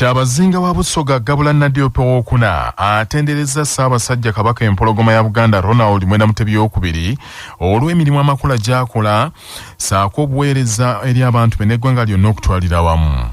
Kyabazinga wa Busoga Gabula Nadiope Owookuna atenderezza Ssaabasajja Kabaka Empologoma ya Buganda Ronald Mwenda Mutebi Owookubiri olw'emirimu amakula gy'akola ssaako obuweereza eri abantu be n'eggwanga lyonna okutwalira awamu.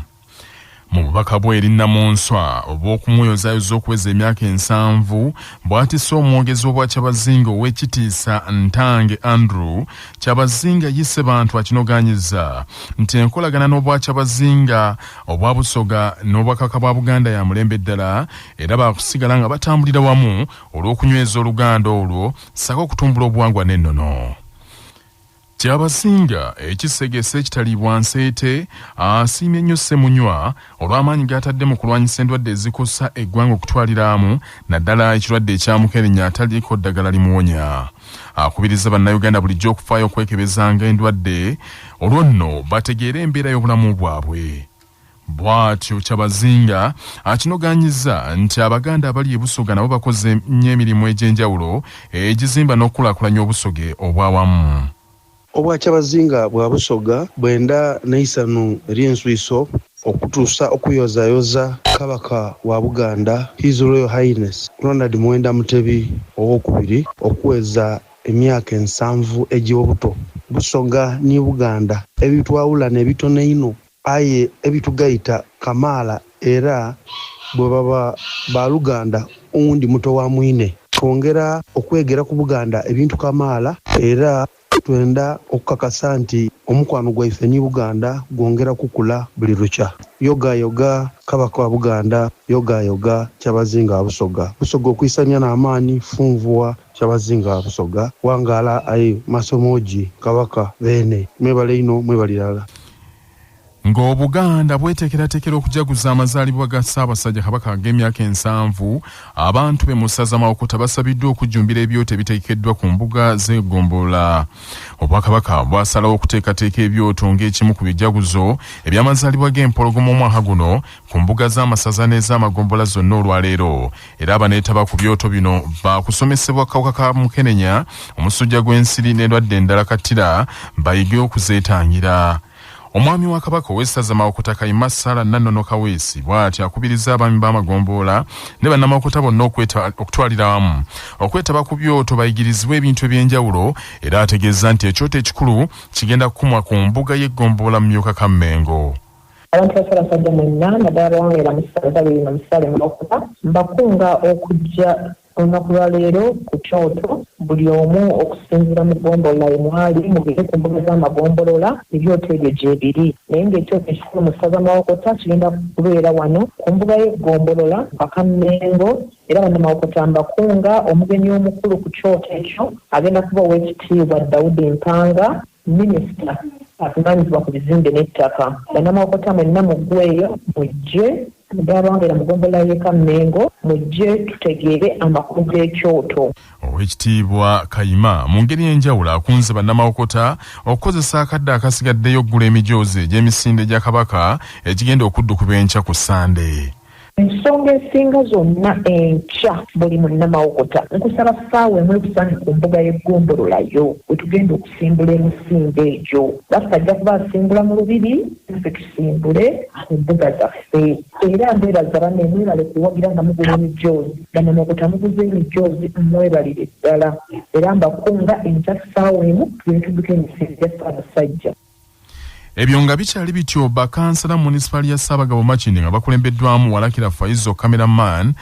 Mu bubaka bwe eri Nnamunswa obw'okumweyozaayoza okuweza emyaka ensanvu bw'atisse omwogezi w'Obwakyabazinga Oweekitiisa Ntange Andrew Kyabazinga Yise Bantu akinogaanyizza nti enkolagana n'Obwakyabazinga obwa Busoga n'Obwakabaka bwa Buganda ya mulembe ddala era baakusigala nga batambulira wamu olw'okunyweza oluganda olwo ssaako okutumbula obuwangwa n'ennono. Kyabazinga ekisegese ekitaliibwa nseete asiimye nnyo Ssemunywa olw'amaanyi g'atadde mu kulwanyisa endwadde ezikosa eggwanga okutwalira amu naddala ekirwadde ekya mukenenya ataliiko ddagala limuwonya. Akubirizza Bannayuganda bulijjo okufaayo okwekebezanga endwadde olwo nno bategeere embeera y'obulamu bwabwe. Bw'atyo Kyabazinga akinogaanyizza nti Abaganda abali e Busoga nabo bakoze nnyo emirimu egy'enjawulo egizimba n'okukulaakulanya Obusoge obw'awamu. Obwakyabazinga bwa Busoga bwenda n'eisanhu ery'enswiso okutuusa okuyozayoza Kabaka wa Buganda His Royal Highness Ronald Muwenda Mutebi Owokubiri okuweza emyaka ensanvu egy'obuto. Busoga ni Buganda ebitwawula n'ebitono einho aye ebitugaita kamaala era bwebaba baluganda owundi muto wa mwine. Twongera okwegera ku Buganda ebintu kamaala era twenda okukakasa nti omukwano gwaife ni Buganda gwongera kukula buli lukya. Yoga yoga Kabaka wa Buganda, yoga yoga Kyabazinga wa Busoga. Busoga okwisania n'amaani funvuwa Kyabazinga wa Busoga. Wangaala aye masomogi Kabaka beene. Mwebale inho mwebale irala. Ng'Obuganda bweteekerateekera okujaguza amazaalibwa ga Ssaabasajja Kabaka ag'emyaka ensanvu, abantu be mu ssaza Mawokota basabiddwa okujjumbira ebyoto ebitegekeddwa ku mbuga z'eggombolola. Obwakabaka bwasalawo okuteekateeka ebyoto ng'ekimu ku bijaguzo eby'amazaalibwa g'Empologoma omwaka guno ku mbuga z'amasaza n'ez'amagombola zonna olwaleero era abaneetaba ku byoto bino baakusomesebwa kawuka ka mukenenya, omusujja gw'ensiri n'endwadde endala kattira bayige okuzeetangira. Omwami wa Kabaka ow'essaza Mawokota Kayima Sarah Nannono Kaweesi bw'atyo akubirizza abaami b'amagombolola ne bannamawokota bonna okutwalira awamu okwetaba ku byoto bayigirizibwe ebintu eby'enjawulo era ategeezza nti ekyoto ekikulu kigenda kukumwa ku mbuga y'eggombolola Mumyuka Kammengo. Abantu ba Ssaabasajja mwenna naddala abawangalira mu ssaza lino mu Ssale Mawokota mbakunga okujja Olunaku lwa leero ku kyoto buli omu okusinziira mu ggombolola ye mwali mugende ku mbuga z'amagombolola ebyoto ebyo gyebiri naye ng'ekyoto ekikulu mu ssaza Mawokota kigenda kubeera wano ku mbuga y'eggombolola Kakammengo era Bannamawokota mbakunga omugenyi omukulu ku kyoto ekyo agenda kuba Oweekitiibwa Daudi Mpanga Minisita avunaanyizibwa ku bizimbe n'ettaka. Bannamawokota mwenna muggweeyo mujje naddala abawangalira mu ggombolola y'e Kammengo mujje tutegeere amakulu g'ekyoto. Oweekitiibwa Kayima mu ngeri ey'enjawulo akunze Bannamawokota okukozesa akadde akasigaddeyo okugula emijoozi egy'emisinde gya Kabaka egigenda okuddukubwa enkya ku Ssande. Ensonga esinga zonna enkya buli Munnamawokota nkusaba ssaawa emu ekusange ku mbuga y'eggombolola yo wetugenda okusimbula emisinde egyo. Baffe ajja kuba asimbula mu Lubiri naffe tusimbule ku mbuga zaffe. Era mbeebaza banne mwebale kuwagira nga mugula emijoozi. Bannamawokota muguze emijoozi mwebalire ddala era mbakunga enkya ssaawa emu tugende tudduke emisinde gya Ssaabasajja. Ebyo nga bikyali bityo, bakansala mu munisipaali ya Ssaabagabo Makindye nga bakulembeddwamu Walakira Faizo Camera Man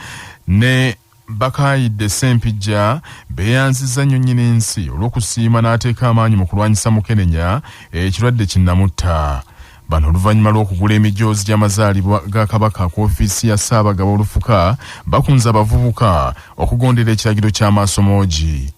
ne Bakaayidde Ssempijja beeyanzizza nnyo Nnyininsi olw'okusiima n'ateeka amaanyi mu kulwanyisa mukenenya ekirwadde kinnamutta. Bano oluvannyuma lw'okugula emijoozi gy'amazaalibwa ga Kabaka ku ofiisi ya Ssaabagabo Olufuka bakunze abavubuka okugondera ekiragiro kya Maasomoogi.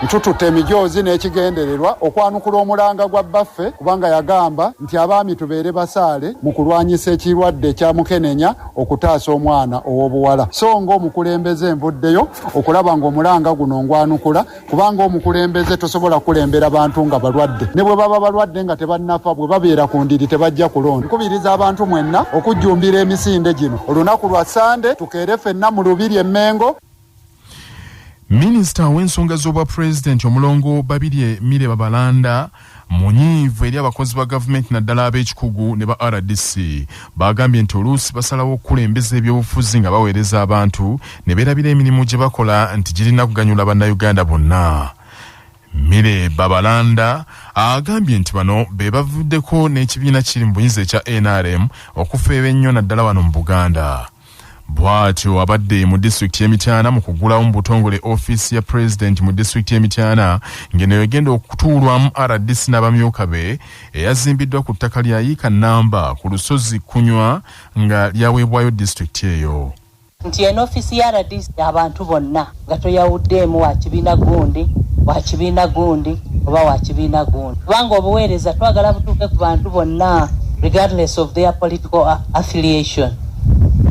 Ntututte emijoozi n'ekigendererwa okwanukula omulanga gwa bbaffe kubanga yagamba nti abaami tubeere basaale mu kulwanyisa ekirwadde ekya mukenenya okutaasa omwana ow'obuwala. So ng'omukulembeze nvuddeyo okulaba ng'omulanga guno ngwanukula kubanga omukulembeze tosobola kukulembera bantu nga balwadde ne bwe baba balwadde nga tebannafa bwe babeera ku ndiri tebajja kulonda. Nkubiriza abantu mwenna okujjumbira emisinde gino olunaku lwa Ssande tukeere ffenna mu Lubiri e Mmengo. Minisita w'ensonga z'obwapulezidenti Omulongo Babirye Milly Babalanda Munyiivu eri abakozi ba gavumenti naddala ab'ekikugu ne ba RDC bagambye nti oluusi basalawo okukulembeza ebyobufuzi nga baweereza abantu ne beerabira emirimu gye bakola nti girina kuganyula Bannayuganda bonna. Mire Babalanda agambye nti bano be bavuddeko n'ekibiina kiri mu buyinza ekya NRM okufeeba ennyo naddala wano mu Buganda. Bw'atyo abadde mu disitulikiti y'e Mityana mu kuggulawo mu butongole ofiisi ya pulezidenti mu disitulikiti y'e Mityana ng'eno egenda okutuulwamu RDC n'abamyuka be eyazimbiddwa ku ttaka lya yiika nnamba ku lusozi Kunywa nga lyaweebwayo disitulikiti eyo. Nti eno ofiisi ya RDC abantu bonna nga toyawuddeemu wa kibiina gundi, wa kibiina gundi oba wa kibiina gundi, kubanga obuweereza twagala butuuke ku bantu bonna regardless of their political affiliation.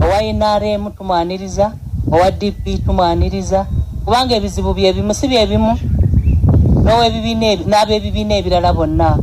Owa NRM tumwaniriza, owa DP tumwaniriza, kubanga ebizibu byebimu si byebimu n'abebibiina ebirala bonna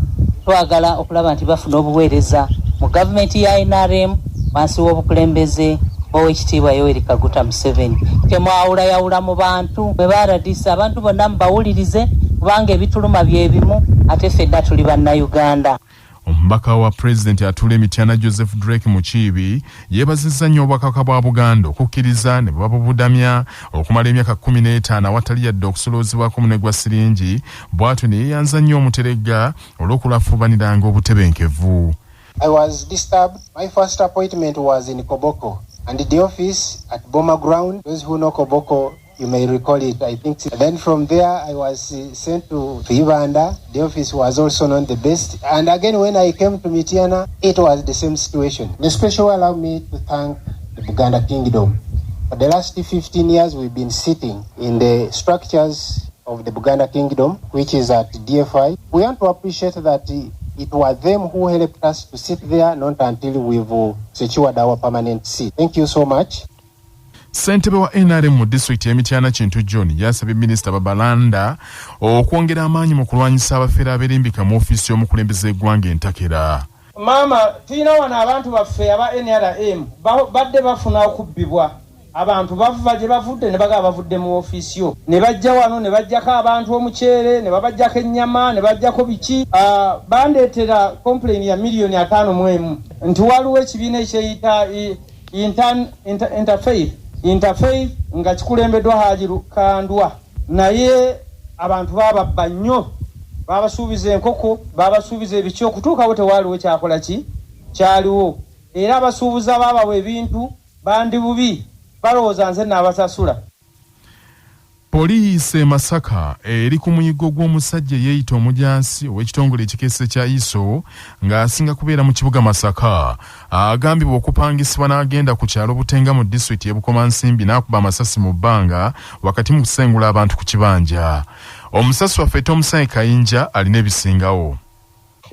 twagala okulaba nti bafuna obuweereza mu gavumenti ya NRM wansi w'obukulembeze Oweekitiibwa Yoweri Kaguta Museveni. Temwawulayawula mu bantu bwe ba RDC, abantu bonna mubawulirize kubanga ebituluma byebimu ate ffenna tuli Bannayuganda. Omubaka wa pulezidenti atuula e Mityana Joseph Drake Mukiibi yeebazizza nnyo Obwakabaka bwa Buganda okukkiriza ne babubudamya okumala emyaka 15 awatali yadde okusoloozebwako omunwe gwa siringi, bw'atyo ne yeeyanza nnyo Omuteregga olw'okulafuubaniranga obutebenkevu. I was disturbed. My first appointment was in Koboko and the office at Boma Ground. Those who know Koboko, you may recall it, I think. Then from there, I was sent to Ibanda. The office was also not the best. And again, when I came to Mityana, it was the same situation. In special, allow me to thank the Buganda Kingdom. For the last 15 years, we've been sitting in the structures of the Buganda Kingdom, which is at DFI. We want to appreciate that it was them who helped us to sit there, not until we've secured our permanent seat. Thank you so much. Ssentebe wa NRM mu disitulikiti y'e Mityana Kintu John yasabye Minisita Babalanda okwongera amaanyi mu kulwanyisa abafere abeerimbika mu ofiisi y'omukulembeze w'eggwanga entakera. Maama, tulina wano abantu baffe aba NRM badde bafuna okubbibwa. Abantu bava gye bavudde ne bagaba bavudde mu ofiisi yo ne bajja wano ne bajjako abantu omuceere ne babajjako ennyama ne bajjako biki. Bandeetera complain ya 51 miliyoni nti waliwo ekibiina ekyeyita interfaith nga kikulembeddwa Haji Kandwa, naye abantu bababba nnyo, babasuubiza enkoko, babasuubiza ebiki, okutuukawo tewaaliwo kyakola ki kyaliwo. Era abasuubuza babawa ebintu bandi bubi, balowooza nze naabasasula. Poliisi e Masaka eri ku muyiggo gw'omusajja eyeeyita omujaasi ow'ekitongole ekikeese kya ISO ng'asinga kubeera mu kibuga Masaka, agambibwa okupangisibwa n'agenda ku kyalo Butenga mu disitulikiti y'e Bukomansimbi n'akuba amasasi mu bbanga wakati mu kusengula abantu ku kibanja. Omusasi waffe Tomusange Kayinja alina ebisingawo.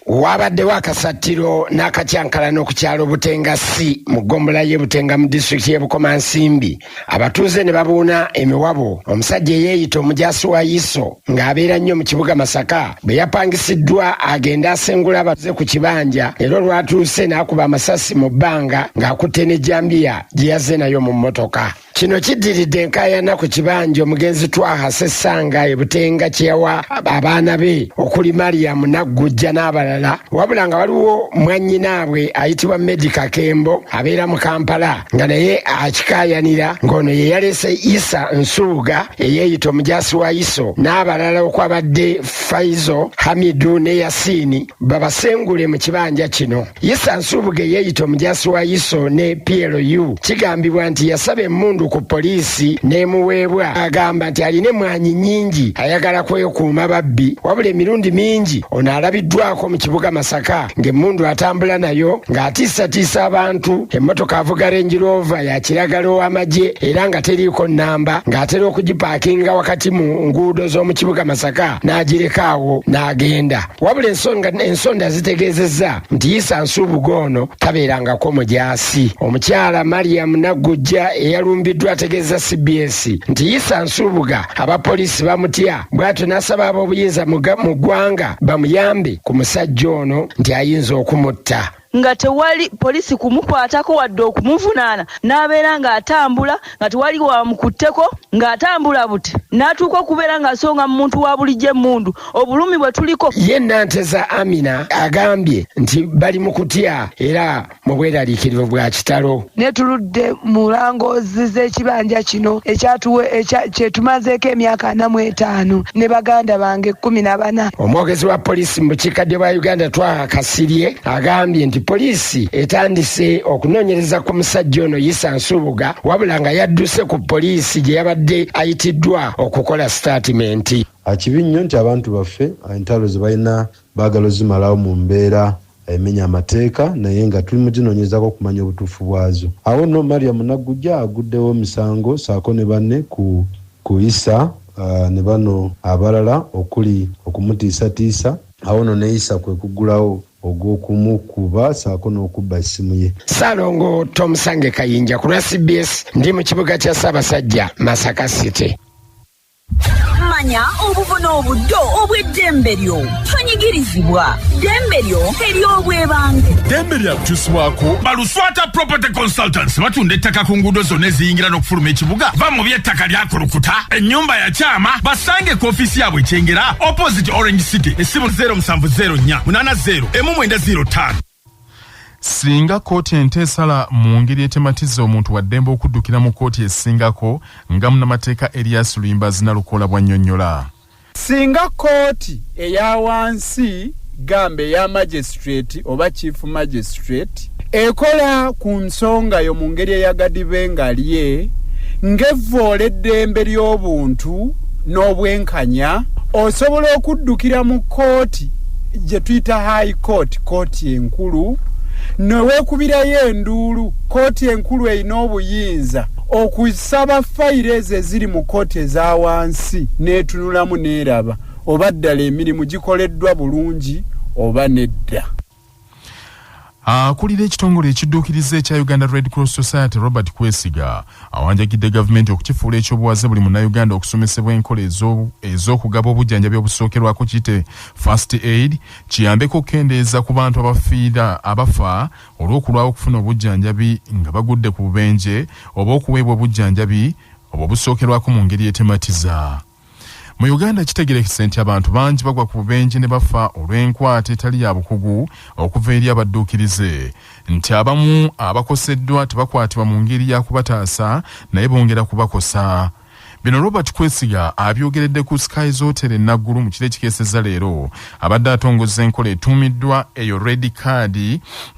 Wabaddewo akasattiro n'akatyankalano ku kyalo Butenga C mu ggombolola y'e Butenga mu disitulikiti y'e Bukomansimbi, abatuuze ne babuuna emiwabo omusajja eyeeyita omujaasi wa ISO ng'abeera nnyo mu kibuga Masaka bwe yapangisiddwa agende asengula abatuuze ku kibanja, era olwatuuse n'akuba amasasi mu bbanga ng'akutte n'ejjambiya gye yazze nayo mu mmotoka. Kino kiddiridde enkaayana ku kibanja omugenzi Twaha Sessanga e Butenga kye yawa abaana be okuli Mariam Naggujja n'abalala, wabula nga waliwo mwannyinaabwe ayitibwa Medi Kakembo abeera mu Kampala nga naye akikaayanira, ng'ono ye yaleese Isa Nsuuga eyeeyita omujaasi wa ISO n'abalala okwabadde Faizo Hamidu ne Yasiini babasengule mu kibanja kino. Isa Nsubuga eyeeyita omujaasi wa ISO ne PLU kigambibwa nti yasaba emmundu ku poliisi n'emuweebwa. Agamba nti alina emmwanyi nnyingi, ayagala kwekuuma babbi, wabula emirundi mingi ono alabiddwako mu kibuga Masaka ng'emmundu atambula nayo ng'atiisatiisa abantu. Emmotoka avuga Range Rover ya kiragala ow'amagye era nga teriiko nnamba, ng'atera okugipaakinga wakati mu nguudo z'omu kibuga Masaka n'agireka awo n'agenda. Wabula ensonda zitegeezezza nti Isa Nsubuga ono tabeerangako mujaasi. Omukyala Mariam Naggujja eyalumbiddwa ategeeza CBS nti Isa Nsubuga abapoliisi bamutya, bw'atyo n'asaba ab'obuyinza mu ggwanga bamuyambe ku musajja ono nti ayinza okumutta. Nga tewali poliisi kumukwatako wadde okumuvunaana, n'abeera ng'atambula nga tewali wamukutteko, ng'atambula buti n'atuuka okubeera ng'asonga mu muntu wa bulijjo emmundu. Obulumi bwe tuliko. Ye Nanteza Amina agambye nti bali mu kutya era mu bweraliikirivu bwa kitalo. Netuludde mu langoozi z'ekibanja kino kyetumazeeko emyaka 45 ne baganda bange 14. Omwogezi wa poliisi mu bukiikaddyo bwa Uganda, Twaha Kasirye, agambye nti poliisi etandise okunoonyereza ku musajja ono Isa Nsubuga, wabula nga yadduse ku poliisi gye yabadde ayitiddwa okukola sitaatimenti. Kibi nnyo nti abantu baffe entalo ze balina baagala ozimalawo mu mbeera emenya amateeka, naye nga tuli muginoonyezaako okumanya obutuufu bwazo. Awo nno Mariam Naggujja aguddewo emisango ssaako ne banne ku Isa ne bano abalala okuli okumutiisatiisa. Awo nno ne Isa kwe kuggulawo ogw'okumukuba ssaako n'okubba essimu ye. Ssaalongo Tomusange Kayinja ku lwa CBS, ndi mu kibuga kya Ssaabasajja, Masaka City. Manya obuvuna obuddo obw'eddembe lyo, tonyigirizibwa, ddembe lyo ery'obwebange. Ddembe lyakukyusibwako Baluswata Property Consultants. Batunda ettaka ku nguudo zonna eziyingira n'okufuluma ekibuga. Va mu by'ettaka lyakulukuta, ennyumba ya kyama. Basange ku ofiisi yaabwe Ekyengera, opposite Orange City. Essimu 0704 80 1905. Singa kkooti ento esala mu ngeri etematiza, omuntu waddembe okuddukira mu kkooti esingako, nga munnamateeka Erias Luyimbazi Nalukoola bw'annyonnyola. Singa kkooti eya wansi, gamba eya magistrate oba chief magistrate, ekola ku nsonga yo mu ngeri eyagadibe lye ng'evvoola eddembe ly'obuntu n'obwenkanya, osobola okuddukira mu kkooti gye tuyita High Court, kkooti enkulu, neweekubirayo enduulu. Kkooti enkulu erina obuyinza okusaba fayiro ezo eziri mu kkooti eza wansi, n'etunulamu n'eraba oba ddala emirimu gikoleddwa bulungi oba nedda. Akulira ekitongole ekidduukiriza ekya Uganda Red Cross Society, Robert Kwesiga, awanjagidde gavumenti okukifuula ekyobuwaze buli munnayuganda okusomesebwa enkola ez'okugaba obujjanjabi obusookerwako, kiyite first aid, kiyambeko okukendeeza ku bantu abafiira abafa olw'okulwawo okufuna obujjanjabi nga bagudde ku bubenje oba okuweebwa obujjanjabi obwo obusookerwako mu ngeri etematiza. Mu Uganda kitegerekese nti abantu bangi bagwa ku bubenje ne bafa olw'enkwata etali ya bukugu okuva eri abadduukirize, nti abamu abakoseddwa tebakwatibwa mu ngeri ya kubataasa naye bongera kubakosa. Bino Robert Kwesiga abyogeredde ku Skies Hotel e Naggulu mu kiro ekikeesezza leero. Abadde atongoza enkola etuumiddwa eyo Red Card,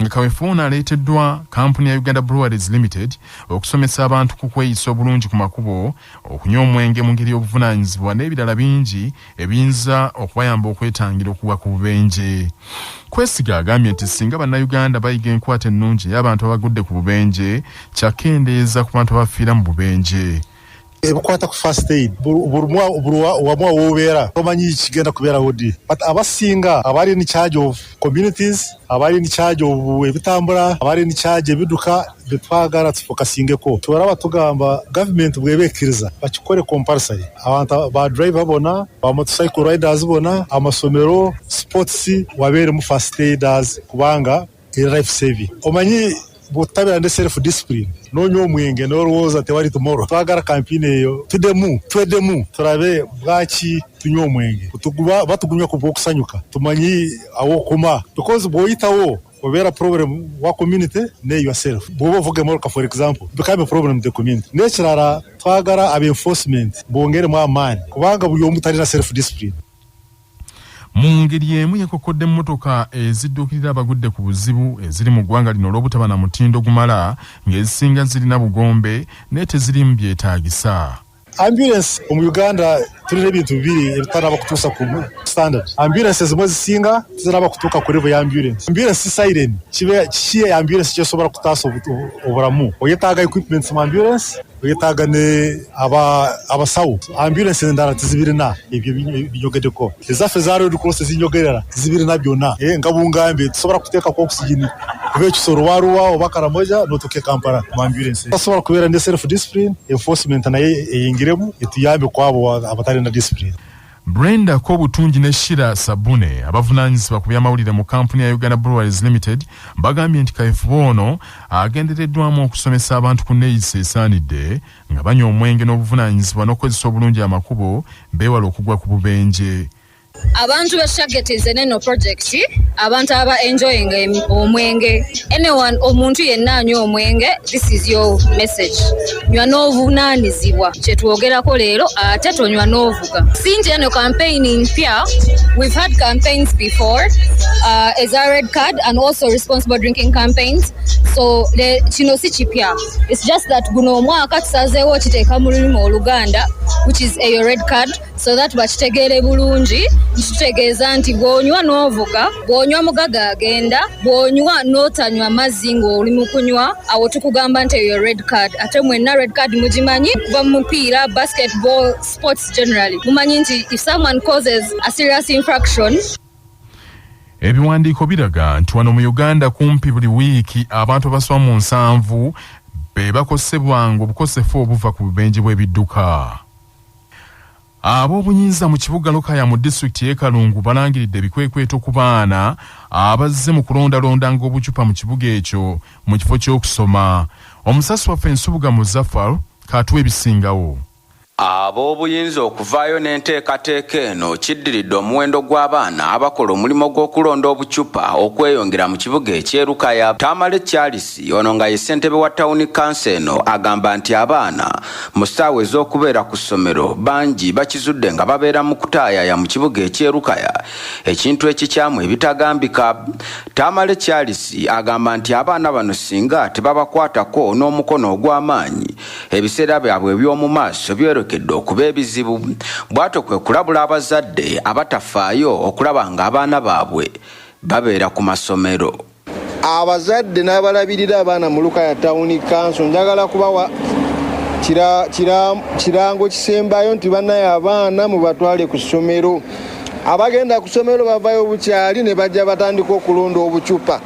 nga kaweefube ono aleeteddwa kampuni ya Uganda Breweries Limited okusomesa abantu ku kweyisa obulungi ku makubo, okunywa omwenge mu ngeri y'obuvunaanyizibwa n'ebirala bingi ebiyinza okubayamba okwetangira okugwa ku bubenje. Kwesiga agambye nti singa Bannayuganda bayiga enkwata ennungi ey'abantu abagudde ku bubenje, kyakendeeza ku bantu abafiira mu bubenje. Ebikwata ku first aid, buli wamu wobeera tomanyi kigenda kubeerawo ddi, but abasinga abali in charge of communities, abali in charge of ebitambula, abali in charge ebiduka, betwagala tufocusingeko. Turaba tugamba government bwebekiriza bakikore compulsory, abantu ba driver bona, ba motorcycle riders bona, amasomero, sports, wabeeremu first aiders, kubanga eri life saving. Omanyi bwotabira ne self discipline, nonywa omwenge nolowooza tewali tomorrow. Twagala campaign eyo tudemu tweddemu turabe bwaki tunywa omwenge. Batugunywa ku bw'okusanyuka, tumanyi awokuma, because bw'oyitawo obeera problem wa community ne yourself. Bw'oba ovuga emotoka, for example, become a problem to the community. N'ekirala, twagala ab enforcement bongeremu amaanyi, kubanga buli omu talina self discipline. Mu ngeri emu yakokkodde emmotoka ezidduukirira abagudde ku buzibu eziri mu ggwanga lino olw'obutaba na mutindo gumala, ng'ezisinga zirina bugombe naye tezirimu byetaagisa. Ambulance mu Uganda tulina ebintu bibiri ebitanaba kutuusa ku standard. Ambulance ezimwe ezisinga tiziraba kutuuka ku level ya ambulance. Ambulance siren kibe kiki? Ambulance kyesobola kutaasa obulamu, oyetaaga equipment mu ambulance, oyetaaga ne abasawo. Ambulance endala tizibirina ebyo binyogeddeko. Ezaffe za Red Cross zinyogerera zibirina byonna. Nga bungambe tusobola kuteekako oxygen kuba ekisoro waruwa oba Karamoja notuuka e Kampala mu ambulance. Tasobola kubeera ne self discipline, enforcement naye eyingiremu etuyambe kwabo abatalina discipline. Brenda Kobutungi ne Shira Sabune abavunaanyizibwa ku by'amawulire mu kampuni ya Uganda Breweries Limited bagambye nti kaweefube ono agendereddwamu okusomesa abantu ku nneeyisa esaanidde nga banywa omwenge n'obuvunaanyizibwa n'okukozesa obulungi amakubo beewale okugwa ku bubenje. Abantu betutargetinze neno project, abantu aba enjoying omwenge, anyone, omuntu yenna anywa omwenge, this is your message. Nywa n'ovunaanyizibwa, kyetwogerako leero, ate tonywa n'ovuga. Si nti eno campaign mpya, we've had campaigns before, eza red card and also responsible drinking campaigns, so kino si kipya. It's just that guno omwaka tusazeewo kiteeka mu lulimi Oluganda, which is eyo red card, so that bakitegeere bulungi. Kitutegeeza nti bw'onywa n'ovuga, bw'onywa mugaga agenda, bw'onywa n'otanywa mazzi ng'oli mu kunywa, awo tukugamba nti eyo red card. Ate mwenna red card mugimanyi kuva mu mupiira, basketball, sports generally, mumanyi nti if someone causes a serious infraction. Ebiwandiiko biraga nti wano mu Uganda kumpi buli wiiki abantu abasoba mu 70 be bakosebwanga obukosefu obuva ku bubenje bw'ebidduka. Ab'obuyinza mu kibuga Lukaya mu disitulikiti y'e Kalungu balangiridde ebikwekweto ku baana abazze mu kulondalondanga obucupa mu kibuga ekyo mu kifo ky'okusoma. Omusasi waffe Nsubuga Muzaffar katuwa ebisingawo. Ab'obuyinza okuvaayo n'enteekateeka eno kiddiridde omuwendo gw'abaana abakola omulimu gw'okulonda obucupa okweyongera mu kibuga eky'e Lukaya. Tamale Charles, ono nga ye ssentebe wa tawuni kanso eno, agamba nti abaana mu ssaawa ez'okubeera ku ssomero bangi bakizudde nga babeera mu kutaayaya mu kibuga eky'e Lukaya, ekintu ekikyamu ebitagambika. Tamale Charles agamba nti abaana bano singa tebabakwatako n'omukono ogw'amaanyi, ebiseera byabwe eby'omu maaso byolekedde okuba ebizibu. Bw'atyo kwe kulabula abazadde abatafaayo okulaba ng'abaana baabwe babeera ku masomero. Abazadde n'abalabirira abaana mu Lukaya Town Council, njagala kubawa kirango kisembayo nti bannaye, abaana mubatwale ku ssomero. Abagenda ku ssomero bavayo bukyali ne bajja batandika okulonda obucupa.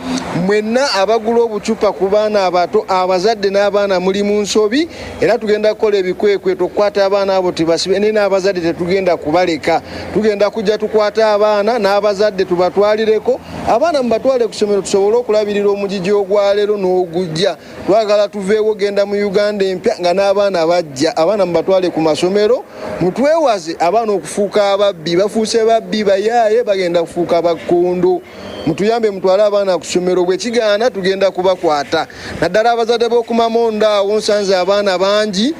Mwenna abagula obucupa ku baana abato, abazadde n'abaana muli mu nsobi, era tugenda kukola ebikwekweto okukwata abaana abo tebasibe, naye n'abazadde tetugenda kubaleka. Tugenda kujja tukwate abaana n'abazadde tubatwalireko. Abaana mubatwale ku ssomero tusobole okulabirira omugigi ogwaleero n'ogujja. Twagala tuveewo genda mu Uganda empya nga n'abaana bajja. Abaana mubatwale ku masomero, mutwewaze abaana okufuuka ababbi. Bafuuse babbi, bayaaye, bagenda kufuuka bakkundu. Mutuyambe mutwale abaana ku ssomero. Bwe kigaana, tugenda kubakwata, naddala abazadde b'okumamondo. Awo nsanze abaana bangi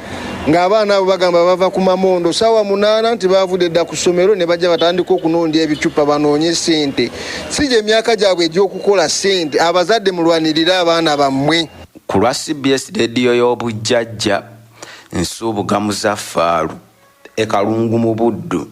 ng'abaana abo bagamba bava ku mamondo saawa 8 nti bavudde dda ku ssomero ne bajja batandika okunondya ebicupa banoonye ssente. Si gye emyaka gyabwe egy'okukola ssente. Abazadde, mulwanirire abaana bammwe. Ku lwa CBS rediyo y'obujjajja, Nsubuga Muzafaalu e Kalungu mu Buddu.